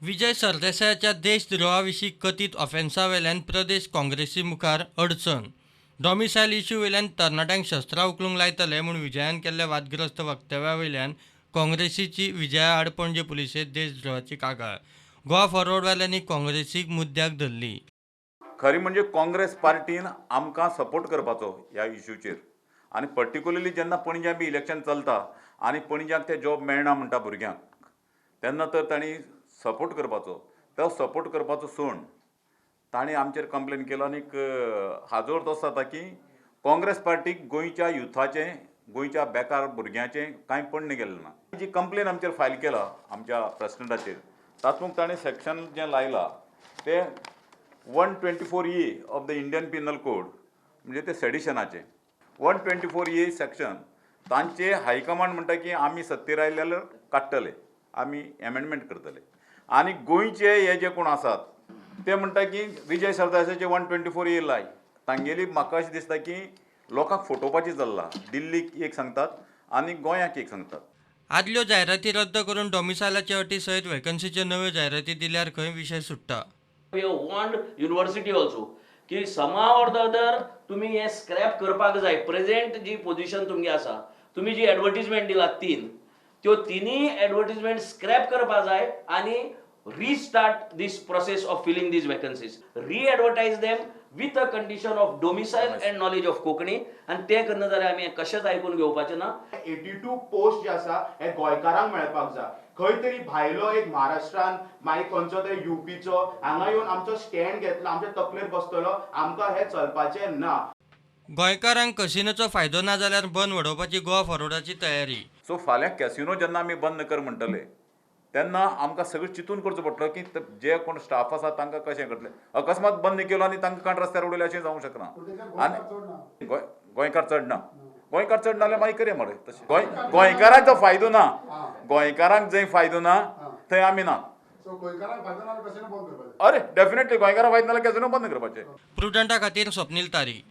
विजय सरदेसायाच्या देशद्रोहा विशीं कथीत ऑफेन्सा वेल्यान प्रदेश काँग्रेसी मुखार अडचण. डॉमिसायल इश्यू वयल्यान तरणाट्यांक शस्त्रां उखलूंक लायतले म्हूण विजयान केल्ल्या वादग्रस्त वक्तव्या वयल्यान काँग्रेसीची विजया आड पणजे पुलिशेंत देशद्रोहाची कागाळ. गोवा फॉरवर्डवाल्यांनी काँग्रेसीक मुद्द्याक धरली. खरी म्हणजे काँग्रेस पार्टीन आमकां सपोर्ट करपाचो ह्या इश्यूचेर आनी पर्टिक्युलरली जेन्ना पणज्यां बी इलेक्शन चलता आनी पणज्यांक ते जॉब मेळना म्हणटा भुरग्यांक, तेन्ना तर तांणी सपोर्ट करपाचो. तो सपोर्ट करपाचो सोड तांणी आमचेर कंप्लेन केलो. आनीक हाजो अर्थ असो जाता की काँग्रेस पार्टीक गोंयच्या युथाचें, गोंयच्या बेकार भुरग्यांचें कांय पडण गेल्लें ना. जी कंप्लेन आमचेर फायल केला आमच्या प्रेसिडेंटाचेर, तातूंत ताणें सेक्शन जें लायलां तें 124A of the Indian Penal Code, म्हणजे ते सेडिशनाचें 124A section. तांचे हायकमांड म्हणटा की आमी सत्तेर आयले जाल्यार काडटले, आमी एमेंडमेंट करतले. आनी गोंयचे हे जे कोण आसात ते म्हणटा की विजय सरदेसायाचे 124A लाय. तांगेली म्हाका अशें दिसता की लोकांक फटोवपाची चल्ला. दिल्लीक एक सांगतात आनी गोंयाक एक सांगतात. आदल्यो जायराती रद्द करून डॉमिसायलाचे अटी सयत वेकन्सीच्यो नव्यो जायराती दिल्यार खंय विशय सुट्टा. We have warned university also की somehow or the other तुम्ही हे स्क्रॅप करपाक जाय. प्रेझेंट जी पोझिशन तुमगे आसा, तुम्ही जी ऍडव्हर्टिजमेंट दिला तीन, त्यो तिनूय ऍडव्हर्टिजमेंट स्क्रॅप करपाक जाय आनी restart this process of filling these vacancies, re-advertise them with a condition of domicile and knowledge of Konkani. आनी तें करना जाल्यार आमी कशेंच आयकून घेवपाचें ना. 82 पोस्ट जे आसा हे गोंयकारांक मेळपाक जाय. खंय तरी भायलो एक महाराष्ट्रान, मागीर खंयचो तरी युपीचो हांगा येवन आमचो स्टँड घेतलो, आमच्या तकलेर बसतलो, आमकां हें चलपाचें ना. गोंयकारांक कसिनोचो फायदो ना जाल्यार बंद वडोवपाची गोवा फॉरवर्डाची तयारी. सो फाल्यां कॅसिनो जेन्ना आमी बंद कर म्हणटले तेन्ना आमकां सगळें चिंतून करचो पडटलो की जे कोण स्टाफ आसा तांकां कशें करतले. अकस्मात बंद केलो आनी तांकां काण रस्त्यार उडयले अशें जावंक शकना. आनी गोंयकार चड ना, गोंयकार चड ना जाल्यार मागीर करया मरे तशें. गोंयकारांचो फायदो ना, गोंयकारांक जंय फायदो ना थंय आमी ना. सो गोंयकारांक फायदो ना, कॅसिनो बंद करपाचें? अरे, डेफिनेटली, गोंयकारांक फायदो ना जाल्यार कॅसिनो बंद करपाचें. प्रुडंटा खातीर स्वप्नील तारी.